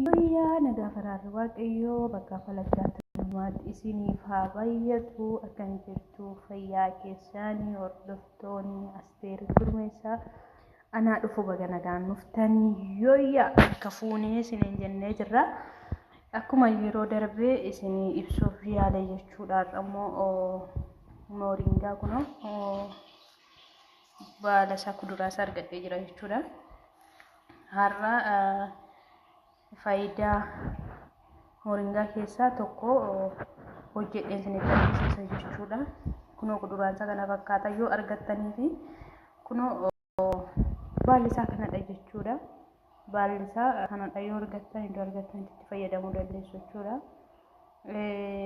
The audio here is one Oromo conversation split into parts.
Guyyaa nagaa faraarri Waaqayyoo bakka falaggaatti isiniif haa baay'atu. Akkam jirtu fayyaa keessanii hordoftoonni Asteer Gurmeessaa anaa dhufu baga nagaan dhuftanii yooyyaa akka fuunee isiniin jennee jirra. Akkuma yeroo darbee isinii ibsuuf yaale jechuudha. Ammoo mooringaa kunoo baala isaa kuduraa isaa argadhee jira jechuudha. Har'a faayidaa mooringaa keessaa tokko hojjedhee isinitti argisiisa jechuudha. Kunoo kuduraan isaa kana fakkaata yoo argattanii fi kunoo baalli isaa kanadha jechuudha. Baalli isaa kanadha yoo argattan iddoo argattanitti itti fayyadamuu dandeessu jechuudha.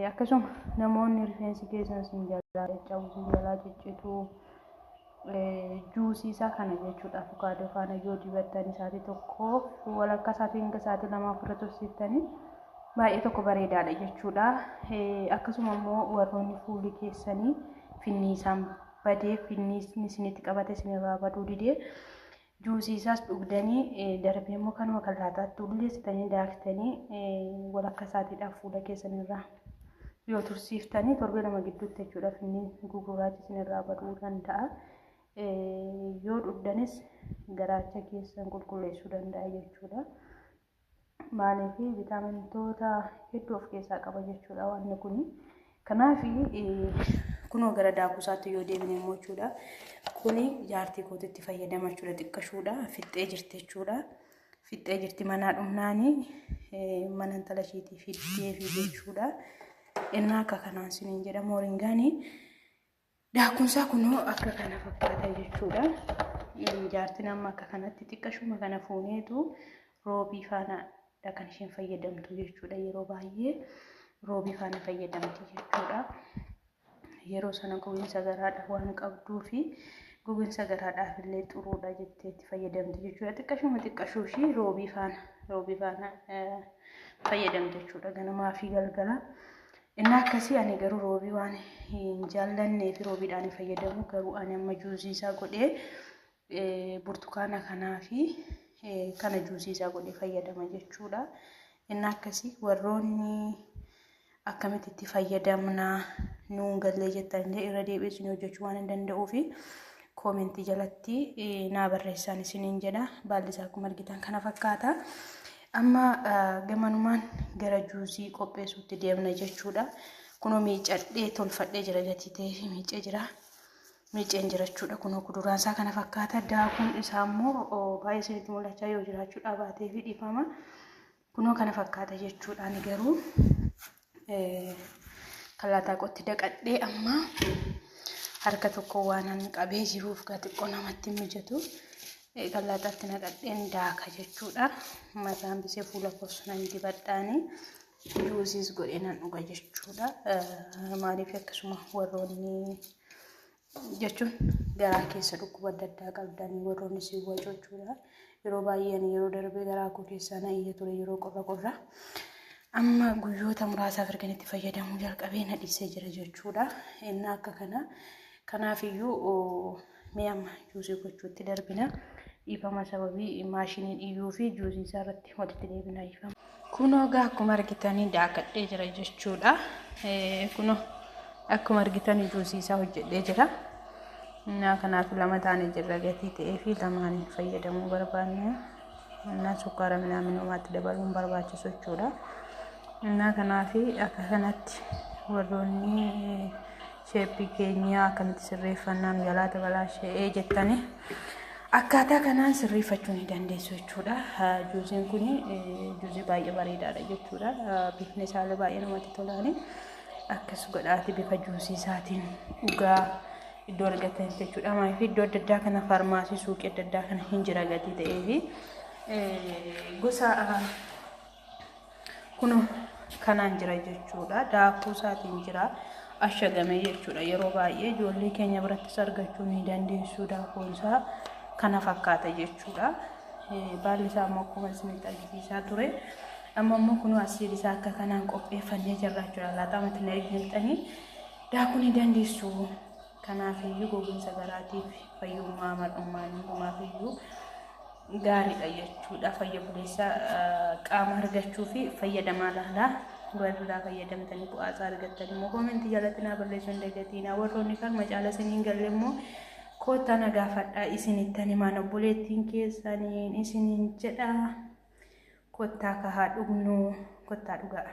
Akkasuma namoonni rifeensi keessan isin jalaa caccabu, isin jalaa ciccitu, juusii isaa kana jechuudha. Afukaadoo faana yoo dibattan isaatii tokko walakkaa isaatii hanga isaatii 2 ofirra tursiiftanii baay'ee tokko bareedaadha jechuudha. Akkasuma immoo warroonni fuulli keessanii finniisaan badee finniisni isinitti qabate isinirraa baduu didee juusii isaas dhugdanii darbee immoo kanuma kan laataatti ulleessitanii daaktanii walakkaa isaatiidhaaf fuula keessanirraa yoo tursiiftanii torbee 2 gidduutti jechuudha finniin gugurraachi isinirraa baduu danda'a. Yoo dhugdanis garaacha keessan qulqulleessuu danda'a jechuudha. Maaliif vitaamintoota hedduu of keessaa qaba jechuudha wanni kun. Kanaaf kunoo gara daakuu isaatti yoo deebine immoo jechuudha. Kuni jaartii kootitti fayyadama jechuudha xiqqashuudha fixxee jirti jechuudha. Fixxee jirti manaa dhumnaani mana intala ishiitii fiddee fi jechuudha. Innaa akka kanaan siniin jedha mooringaanii. Daakuunsaa kunoo akka kana fakkaata jechuudha. Jaartiin amma akka kanatti xiqqashuma kana fuuneetu roobii faana kan isheen fayyadamtu jechuudha. Yeroo baay'ee roobii faana fayyadamti jechuudha. Yeroo sana gogiinsa garaadhaaf waan qabduu fi gogiinsa garaadhaaf illee xuruudha jettee itti fayyadamti jechuudha. Xiqqashuma xiqqashuu ishii roobii faana roobii faana fayyadamti jechuudha. Ganamaa fi galgala. Inni akkasii ani garuu roobii waan hin jaallannee fi roobiidhaan hin fayyadamu garuu ani amma juusii isaa godhee burtukaana kanaa fi kana juusii isaa godhee fayyadama jechuudha. Inni akkasii warroonni akkamitti itti fayyadamna nuun gallee jettan illee irra deebi'ee isin hojjechuu waan hin danda'uufi koomentii jalatti naa barreessaan isiniin jedha. Baalli isaa akkuma argitan kana fakkaata. Amma gamanumaan gara juusii qopheessuutti deemna jechuudha. Kunoo miicadhee tolfadhee jira gatii ta'ee miicee jira. Miiceen jira jechuudha. Kunoo kuduraan isaa kana fakkaata. Daakuun isaa immoo baay'ee isinitti mul'achaa yoo jiraachuu dhaabaatee fi dhiifama. Kunoo kana fakkaata jechuudha. Ani garuu kalaataa qotti daqadhee amma harka tokko waan an qabee jiruuf gaa xiqqoo namatti hin mijatu. Kallaataatti naqadheen daaka jechuudha. Mataan bisee fuula koos nan dibadhaani. Juusiis godhee nan dhuga jechuudha. Maaliif akkasuma warroonni jechuun garaa keessa dhukkuba adda addaa qabdanii warroonni si wacu jechuudha. Yeroo baay'ee ani yeroo darbee garaa koo keessaa na iyya ture yeroo qorra qorra. Amma guyyoota muraasaaf ergan itti fayyadamuu jalqabee na dhiisee jira jechuudha. Inni akka kana kanaafiyyuu mee amma juusii gochuutti darbina. Dhiifama sababii maashiniin iyyuu fi juusii isaa irratti walitti deebina dhiifama. Kunoo egaa akkuma argitanii daakadhee jira jechuudha. Kunoo akkuma argitanii juusii isaa hojjedhee jira. Innaa kanaaf lama taanee jirra gatii ta'ee fi lamaan fayyadamuu barbaanne. Innaa sukkaara minaamin homaatti dabaluun barbaachisu jechuudha. Innaa kanaaf akka kanatti warroonni sheeppii keenya akkamitti sirreeffannaa nu jalaa dabalaa she'ee jettanii akkaataa kanaan sirreeffachuu ni dandeessu jechuudha. Juusiin kun juusii baay'ee bareedaadha jechuudha. Bifni isaallee baay'ee namatti tolaani. Akkas godhaati bifa juusii isaatiin dhugaa iddoo argatan jechuudha. Maaliif iddoo adda addaa kana faarmaasii suuqii adda addaa kana hin jira gatii ta'eefi gosa Kunoo kanaan jira jechuudha. Daakuu isaatiin jira. Ashagamee jechuudha. Yeroo baay'ee ijoollee keenya birattis argachuu ni dandeessu. Daakuun isaa kana fakkaata jechuudha. Baalli isaa immoo akkuma isinitti argisiisaa ture. Amma immoo kunoo asiin isaa akka kanaan qopheeffannee jirra jechuudha. Laaxaa miti naqxanii daakuu ni dandeessu. Kanaafiyyuu gogiinsa garaatiif fayyummaa mar'ummaan hundumaaf iyyuu Gaariidha jechuudha. Fayya buleessa qaama argachuu fi fayyadamaa laalaa. Warra fayyadamtanii bu'aa isaa argattan immoo koomentii jalatti naa barreessuu hin dagatinaa. Warroonni kan macaala isiniin galle immoo koottaa na gaafadhaa, isinittan himaan, obboleettiin keessaniin isiniin jedha. Kottaa kahaa dhugnu, kottaa dhugaa.